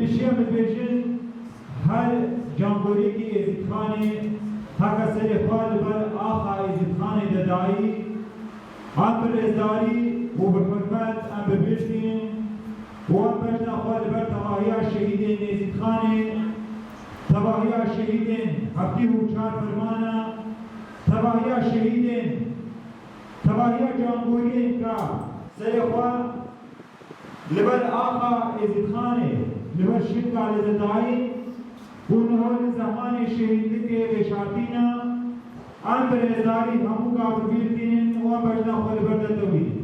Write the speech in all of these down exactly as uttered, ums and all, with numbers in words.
Pêşiya min bêjin, her cangoriyekî Êzîdxanê heke serê xwe li ber axa Êzîdxanê de dayî, em bi rêzdarî û bi hurmet em bi bîr tînin û em bejna xwe li ber tevahiya şehîdên Êzîdxanê, tevahiya şehîdên heftê û çar Fermana, tevahiya şehîdên, tevahiya cangoriyên ka serê xwe li ber axa Êzîdxanê, li ber Şingalê de dayîn û niho li zemanê şehîdlikê veşartîne, em bi rêzdarî hemû gav bi bîr tînin û em bejna xwe li ber de tewînin.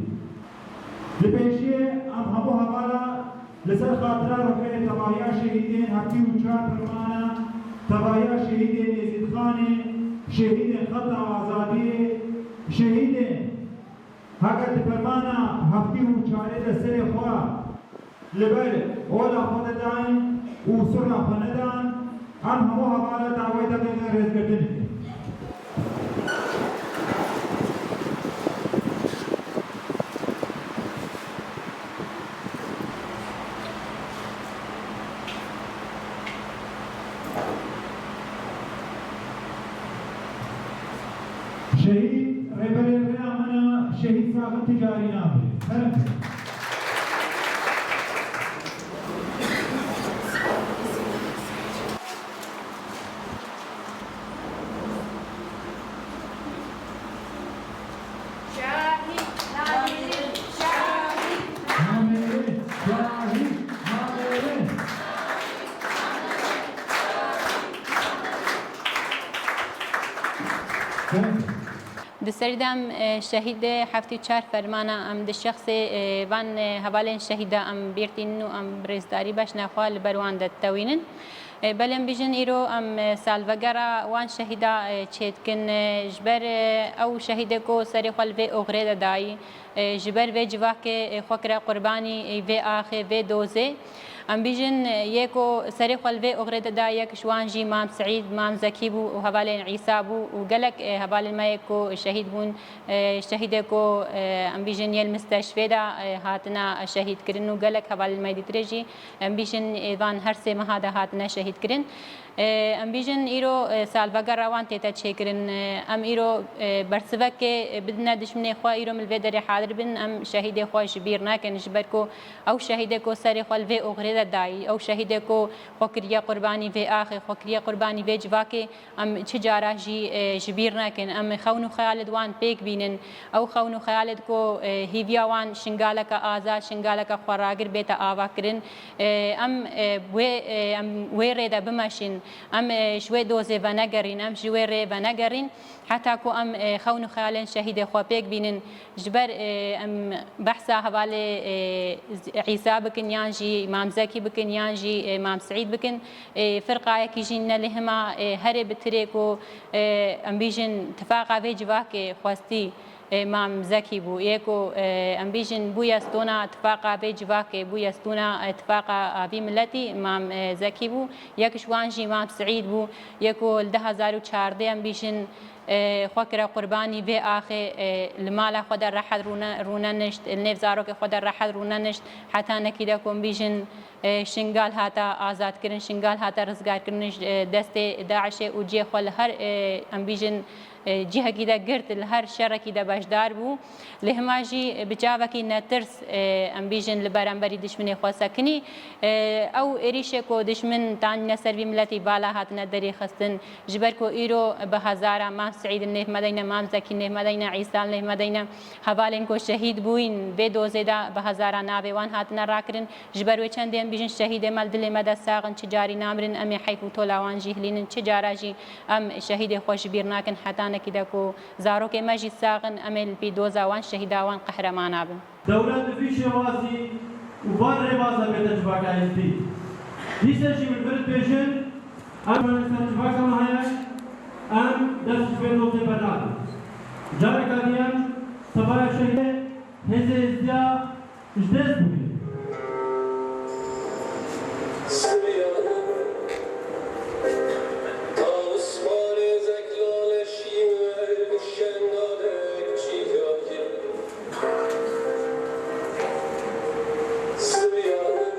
Di pêşiyê em hemû hevala li ser xatira ruhê tevahiya şehîdên heftê û çar Fermana, tevahiya şehîdên Êzîdxanê, şehîdên Xeta Azadiyê, şehîdên Heke di fermana heftê û çarê de serê xwe li ber ola xwe de dan û sirra xwe nedan, em hemû hevala dawayê dengê rêzgirtin dikin. Şehîd Rêberê Rêya Me ne, Şehîd Saxin Ticarî nabê. Kerem. Şehîd, namêrin, şehîd, namêrin, şehîd, namêrin. Di serî de em, e, şehîdê heftê û çar Fermana em di şexsê, e, van, e, hevalên şehîda em bîr tînin û em bi rêzdarî bejna xwe li ber wan de tewînin. E, belê em bîjin îro em, e, salvegera wan şehîda, e, çêdikin, e, ji ber, e, ew şehîdê ku serê xwe li vê oxirê de dayî, e, ji ber vê civakê, e, xwe kire qurbanî, e, vê axê, vê dozê. Em bîjin, e, yê ku serê xwe li vê oxirê de dayî, yek ji wan jî Mam Seîd, Mam Zekî bû û hevalên Îsa bû û gelek, e, hevalên me yê ku şehîd bûn, e, şehîdê ku, e, em bîjin yê li misteşfê de, e, hatina şehîdkirin û gelek hevalên me dîtirê jî. Em bîjin ê van her sê meha de hatine şehîdkirin. E, em bîjin îro, e, salvegera wan tête çêkirin. E, em îro, e, bersivekê, e, bidine dijminê xwe, îro em li vê derê hadir bin, em şehîdê xwe ji bîr nekin, ji ber ku ew şehîdê ku serê xwe li vê oxirê de dayî, ew şehîdê ku xwe kiriye qurbanî vê axê, xwe kiriye qurbanî vê civakê, em çi cara jî, e, ji bîr nekin. Em xewn û xeyalê di wan pêk bînin. Ew xewn û xeyalê di ku, e, hîviya wan şingaleke azad, şingaleke xweragir bête avakirin. E, em, e, wê, e, em wê rê de bimeşin. Em, e, ji wê dozê venegerîn, em ji wê rê venegerîn. Heta ku em, e, xewn û xeyalên şehîdê xwe pêk bînin. Ji ber, e, em behsa hevalê, e, Îsa bikin, yan jî Mam Zekî bikin, yan jî, e, Mam Seîd bikin, e, firqayekî jî ne li hima, e, herê bi tirê ku, e, em bîjin tifaqa vê civakê xwestî, e, Mam Zekî bû. Yê ku, e, em bîjin bûye stona tifaqa vê civakê, bûye stona, e, tifaqa a vî miletî Mam, e, Zekî bû. Yek ji wan jî Mam Seîd bû. Yê ku li du hezar û çardeh em bîjin, e, xwe kire qurbanî vê axê, e, li mala xwe de rehet rûne-, rûnenişt, li nêv zarokê xwe de rehet rûnenişt, heta nekî de ku em bîjin, e, Şingal hate azadkirin, Şingal hate rizgarkirin ji, e, destê DAIŞê û cihê xwe li her, e, em bîjin, e, cihekî de girt, li her şerekî de beşdar bû. Li hima jî bi çavekî netirs, e, em bîjin li beramberî dijminê xwe sekinî. E, ew êrîşê ku dijmin tanîne ser vî miletî bala hatine derê xistin, ji ber ku îro bi hezara Mam Seîd li nêv me deyne, Mam Zekî li nêv me deyne, Îsa li nêv me deyne, hevalên ku şehîd bûyîn vê dozê de bi hezara navê wan hatine rakirin. Ji ber wê çendê em bîjin şehîdê me li dilê me de sax in, çi carî namirin, em ê heyf û tola wan jî hilînin, çi cara jî em şehîdê xwe ji bîr nakin, hetanekî de ku zarokê me jî sax in, em ê li pî doza wan şehîda wan qehremana bin. Dewlet bi vî şêwazî û van rêbaza bête civaka Êzidî. Dîsa jî min vir dibêjin, em ser civaka me heye, em dest ji vê dozê bernadin. Careka dî em tevaya şehîdê hêzê Êzidiya ji dest bûye. Siryanim, ta Osmanê Zeklaleşî me bi şengalek çîyayê. Siryanim,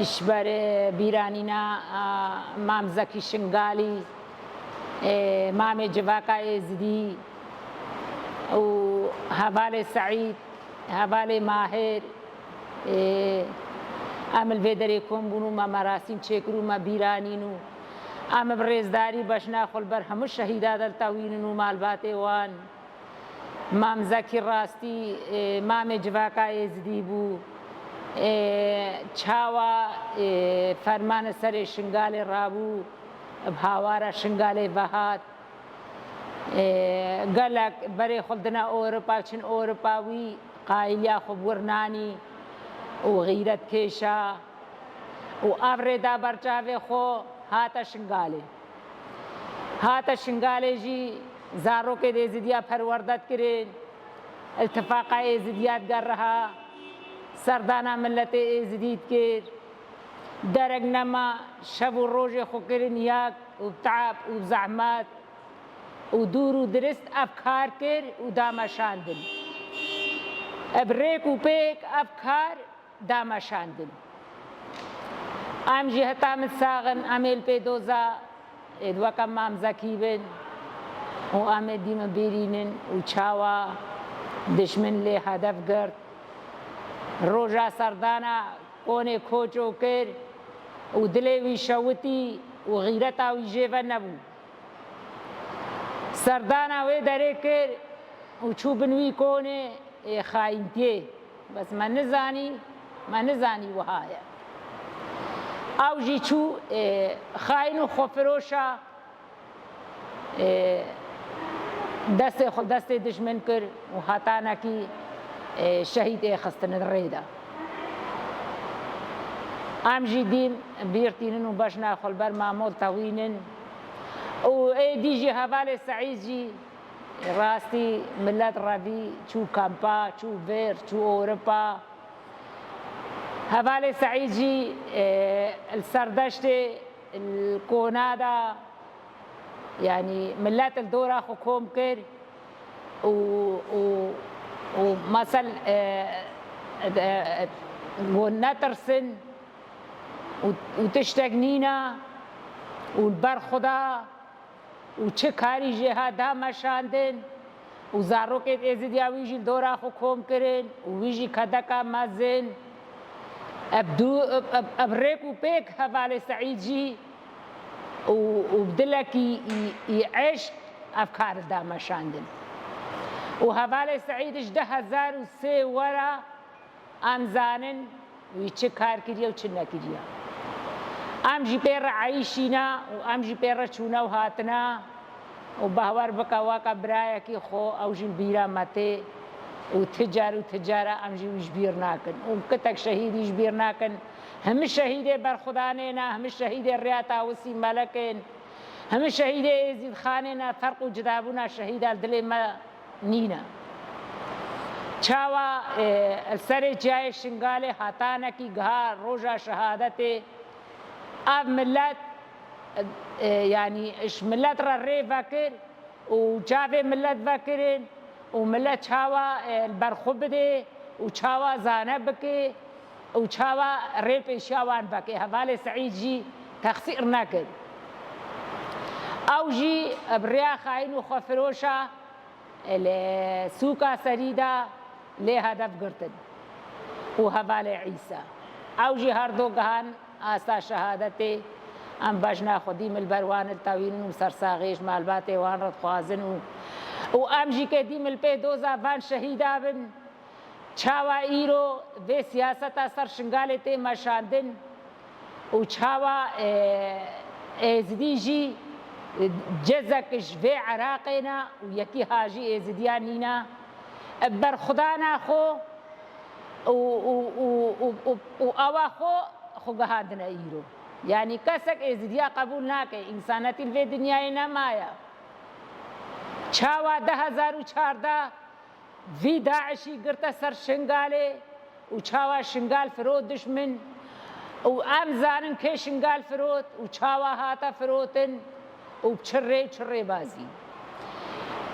Ji ber, e, bîranîna, a, Mam Zekî Şingalî, e, Mamê Civaka Êzidî û hevalê Seîd, hevalê Mahêr, e, em li vê derê kom bûn û me merasîm çêkir û me bîranîn û em bi rêzdarî beşna xwe li ber hemû şehîda de li tewînin û malbatê wan. Mam Zekî rastî, e, mamê civaka Êzidî bû. E, çawa, e, fermane serê Şingalê rabû, bi hawara Şingalê vehat. E, gelek berê xwe dine Ewropa, çin Ewropa wî qayîliya xwe bi wir nanî û xîret kêşa û ev rê da ber çavê xwe hate Şingalê. Hate Şingalê jî zarokê Êzidiya perwerde dikirin. Îtifaqa Êzidiya digeriha, serdana miletê Êzidî dikir. Derek nema, şev û rojê xwe kirin yek û bi teab û bi zehmet û dûr û dirist ev kar kir û da meşandin. Bi rêk û pêk ev kar da meşandin. Em jî heta min sax in, em ê li pêdoza êd weke Mam Zekî bin û em ê dî min bîrînin û çawa dijmin lê hedef girt. Roja serdana konê koço kir û dilê wî şewitî û xîreta wî jê ve nebû. Serdana wê derê kir û çû bin wî konê, ê, xayîntiyê. Bes me nizanî, me nizanî wiha ye. Ew jî çû, ê, xayîn û xwefiroşa, ê, destê xwe destê dijmin kir û hetanekî, ê, şehîd ê xistine rê de. Em jî dîm bîr tînin û beşna xwe li ber mamol tewînin. Û êdî jî hevalê Seîd jî rastî milet revî çû kampa, çû vir, çû Ewropa. Hevalê Seîd jî, e, li ser deştê, li kona de, yanî milet li dora xwe kom kir û, û, û mesel, e, e, e, got netirsin û, û tiştek nîne û li ber Xuda û çi karî jê hat da meşandin û zarokê Êzidiya wî jî li dora xwe kom kirin û wî jî kedeka mezin. Ev du, ev, ev, ev rêk û pêk hevalê Seîd jî û, û bi dilekî î, î eşq ev kar da meşandin. Û hevalê Seîd ji du hezar û sê wera em zanin wî çi kar kiriye û çi nekiriye. Em jî pê re eyşîne û em jî pê re çûne û hatine û bawer bike weke birayekî xwe ew jî li bîra me tê û ti car û ti cara em jî wî ji bîr nakin û kitek şehîdî ji bîr nakin. Hemî şehîdê Berxudanê ne, hemî şehîdê Riya Tawisî Melekên, hemî şehîdê Êzîdxanê ne, ferq û cudabûna şehîda li dilê me nîne. Çawa, e, li serê çiyayê Şingalê hatanekî giha roja şehadetê, ev milet, e, yanî ji milet re rê vekir û çavê milet vekirin û milet çawa, e, li ber xwe bidê û çawa zane bike û çawa rê pêşiya wan veke. Hevalê Seîd jî texsîr nekir. Ew jî bi rêya xayîn û xwefiroşa li sûka Serî de lê hedef girtin û hevalê Îsa. Ew jî her du gihan asta şehadetê. Em bejna xwedî min li ber wan li tewînin û sersaxiyê ji malbatê wan re dixwazin û, û em jî ke dî min li pê doza van şehîda bin. Çawa îro vê siyaseta ser Şingalê tê meşandin û çawa, e, Êzidî jî cezek ji vê Iraqê ne û yekî ha jî Êzidiya nîne, bi berxudana xwe û, û, û, û, û, û awa xwe, xwe gihandine îro. Yanî kesek Êzidiya qebûl nake, însanetî li vê dinyayê nemaye. Çawa du hezar û çardeh vî DAIŞî girte ser Şingalê û çawa Şingal firot dişmin û em zanin kê Şingal firot û çawa hate firotin û bi çi rê û çi rêbazî.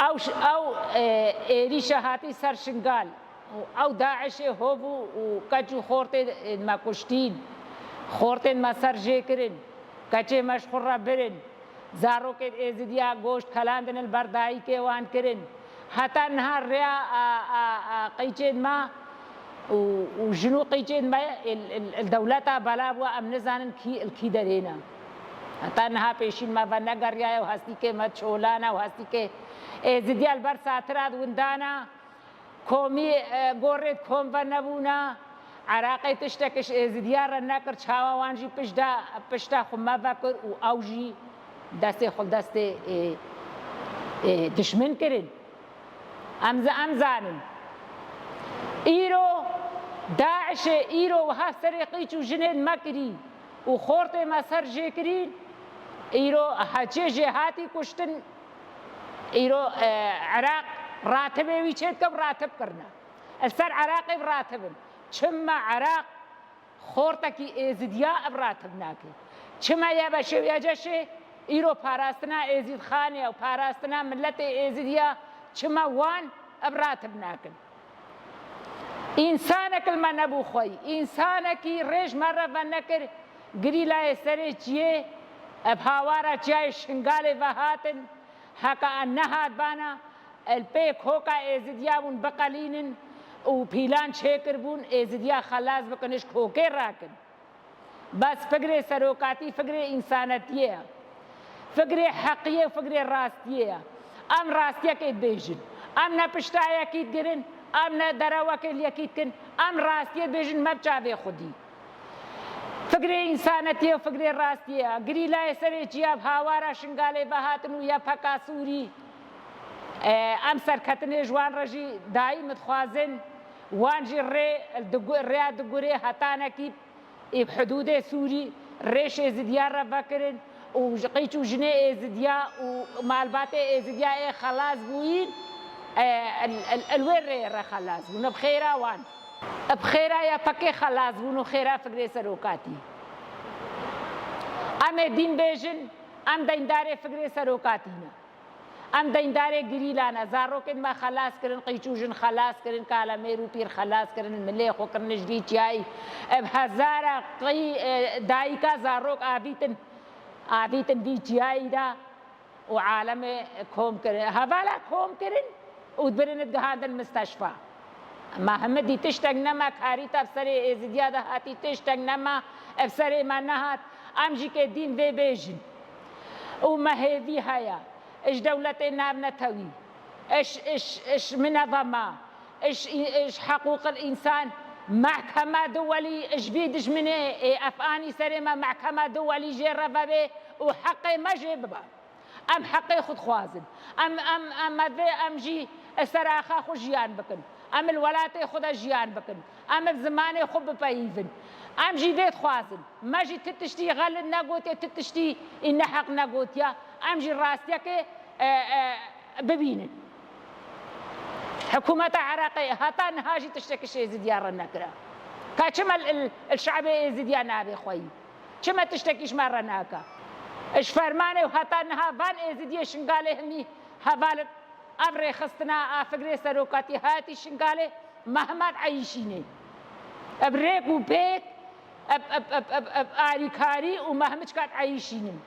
Ew ş-, ew, e, êrîşa hatî ser Şingal û ew DAIŞê hov û, û keç û xortê, e, me kuştîn. Xortên me ser jê kirin, keçê me ji xwe re birin, zarokên Êzidiya goşt kelandin li ber dayikê wan kirin. Heta niha rêya, a, a, a, qîçên me û, û jin û qîçên me li, li, li dewleta bela bû, em nizanin kî, li kî derê ne. Heta niha pêşîn me venegeriyaye û hestîkê me çolana û hestîkê Êzidiya li ber satira di windana. Komî, e, gorê di kom ve nebûna. Iraqê tiştek ji Êzidiya re nekir, çawa wan jî pişt da, pişta xwe me vekir û ew jî destê xwe li destê, e, e, dişmin kirin. Em zi-, em zanin. Îro DAIŞê îro wiha serê qîç û jinên me kirî û xortê me ser jê kirî. Îro heçê jê hatî kuştin. Îro, e, Iraq ratibê wî çêdike bi ratib kirine. Li ser Iraqê bi ratib in. Çima Iraq xortekî Êzidiya bi ratib nake? Çima YBŞ û YCŞê îro parastina Êzîdxanê û parastina miletê Êzidiya, çima wan bi ratib nakin? Însanek li me nebû xweyî. Însanekî rê ji me re venekir, girîlayê serê çiyê, bi hawara çiyayê Şingalê ve hatin, heke em nehatbana, li pê koka Êzidiya bûn biqelînin û pîlan çêkirbûn, Êzidiya xelas bikin, ji kokê rakin. Bes fikrê serokatî, fikrê însanetiyê ye. Fikrê heqiyê û fikrê rastiyê ye. Em rastiyekê dibêjin. Em ne pişta yekî digirin, em ne derewekê li yekî dikin. Em rastiyê dibêjin, me bi çavê xwe dî. Fikrê însanetiyê û fikrê rastiyê ye. Girîlayê serê çiya bi hawara Şingalê ve hatin û YPKa Sûrî, e, em serketinê ji wan re jî daîm dixwazin. Wan jî rê, digu-, rêya digurê hetanekî ê bi hidûdê Sûrî rêşê Êzidiya re vekirin û ji qîç û jinê Êzidiya û malbatê Êzidiya ê xelas bûyîn, e, el, el, el wê rêyê re xelas bûn. Bi xêra wan. Bi xêra YPKê xelas bûn û xêra fikrê serokatî. Em ê dîn bêjin, em deyndarê fikrê serokatî ne. Em deyndarê girîla ne. Zarokên me xelas kirin, qîç û jin xelas kirin, kalemêr û pîr xelas kirin, milê xwe kirin ji vî çiyayî. Bi hezara qî, e, dayika zarok avîtin, avîtin vî çiyayî de û alemê kom kirin. Hevala kom kirin û dibirin digihandin misteşfa. Me hemidî tiştek nema, karîta bi serê Êzidiya de hatî, tiştek nema, bi serê me nehat. Em jî kê dîn vê bêjin. Û me hêvî heye. Ji dewletê navnetewî, ji, ji, ji minezema, ji, ji heqûqil însan, mehkema duwelî ji vî dijminê ê efanî serê me, mehkema duwelî jê re vebe û heqê me jê bibe. Em heqê xwe dixwazin. Em, em, em, me divê em jî ser axa xwe jiyan bikin. Em li welatê xwe de jiyan bikin. Em li zimanê xwe bipeyivin. Em jî vê dixwazin. Me jî ti tiştî xelit negotiye, ti tiştî neheq negotiye. Em jî rastiyekê, e, e, bibînin. Hikûmeta Iraqê heta niha jî tiştekî ji Êzidiya re nekire. Ka çima li, li, li şe'bê Êzidiya nabê xweyî? Çima tiştekî ji me re nake? Ji fermanê û heta niha van Êzidiyê Şingalê hemî hevalin. Ev rêxistina a fikrê serokatî hayetî Şingalê me hema dieyîşînê. Bi rêk û pêk, bi, bi, bi, bi, bi alîkarî û me hemiçka dieyîşînin.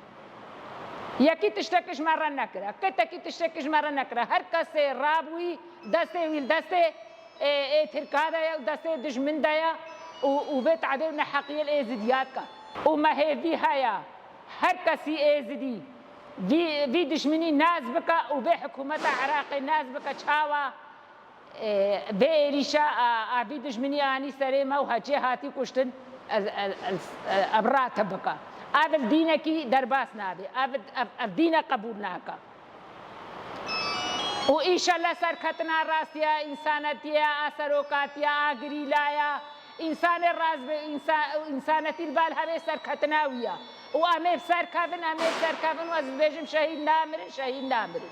Yekî tiştekî ji me re nekire. Ketekî tiştekî ji me re nekire. Her kesê rabûyî destê wî li destê ê, ê Tirka de ye û destê dijmin de ye û, û vê tadê û neheqiyê li Êzidiya dike. Û me hêvî heye. Her kesî Êzidî vî, vî dijminî nas bike û vê hikûmeta Iraqê nas bike, çawa, e, vê êrîşa a, a vî dijminî anî serê me û heçê hatî kuştin, ez, ez, ez, e, ev rate bike. Ev li dînekî derbas nabe. Ev, ev, ev dîne qebûl nake. Û înşallah serketina rastiya, însanetiya, a serokatiya, a girîlaya, însanê rast be, însa-, însanetî li bal hevê serketina wî ya. Û em ê bi ser kevin, em ê bi ser kevin û ez dibêjim şehîd namirin, şehîd namirin.